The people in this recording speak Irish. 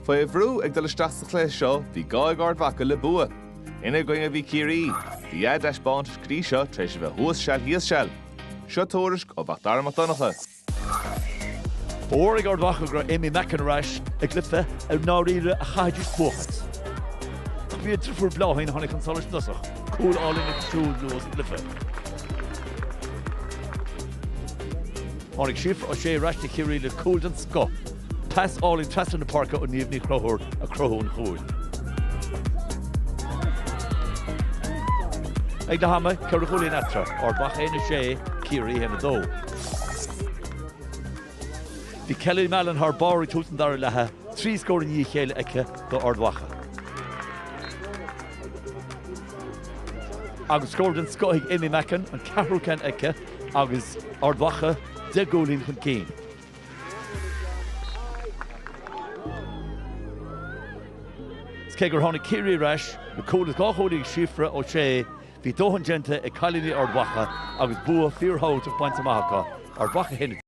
Faoi bhrú ag dul isteach sa chluiche seo, bhí gá ag Ard Mhacha le bua. Ina gcoinne bhí Ciarraí. Bhí a dtaispeántais go dtí seo tar éis a bheith thuas seal thíos seal. Seo tuairisc ó Mhac Dara Mac Donncha. Ba mhór ag Ard Mhacha go raibh Amy Mackin ar ais i gcluiche i ndáiríre a chaithfidís buachaint. Ach bhí a driofúr Bláithín a tháinig chun solais i dtosach, cúl álainn aici siúd luath sa gcluiche. Tháinig Síofra O'Shea ar ais do Chiarraí le cúl den scoth. Pas álainn trasna na páirce ó Niamh Ní Chonchúir ag cruthú an chúil. Ag leath ama, 4 chúilín eatarthu, Ard Mhacha 1, 6, Ciarraí 1, 2. Bhí Kelly Mallon thar barr ag tús an dara leatha, 3 scór i ndiaidh a chéile aici do Ard Mhacha. Agus scór den scoth ag Amy Mackin, an ceathrú ceann aici agus Ard Mhacha 10 gcúilín chun cinn. Is cé gur tháinig Ciarraí ar ais le cúl is dhá chúilín ag Síofra O'Shea, bhí dóthain déanta ag cailíní Ard Mhacha agus bua fíorthábhachtach bainte amach acu, Ard Mhacha 1.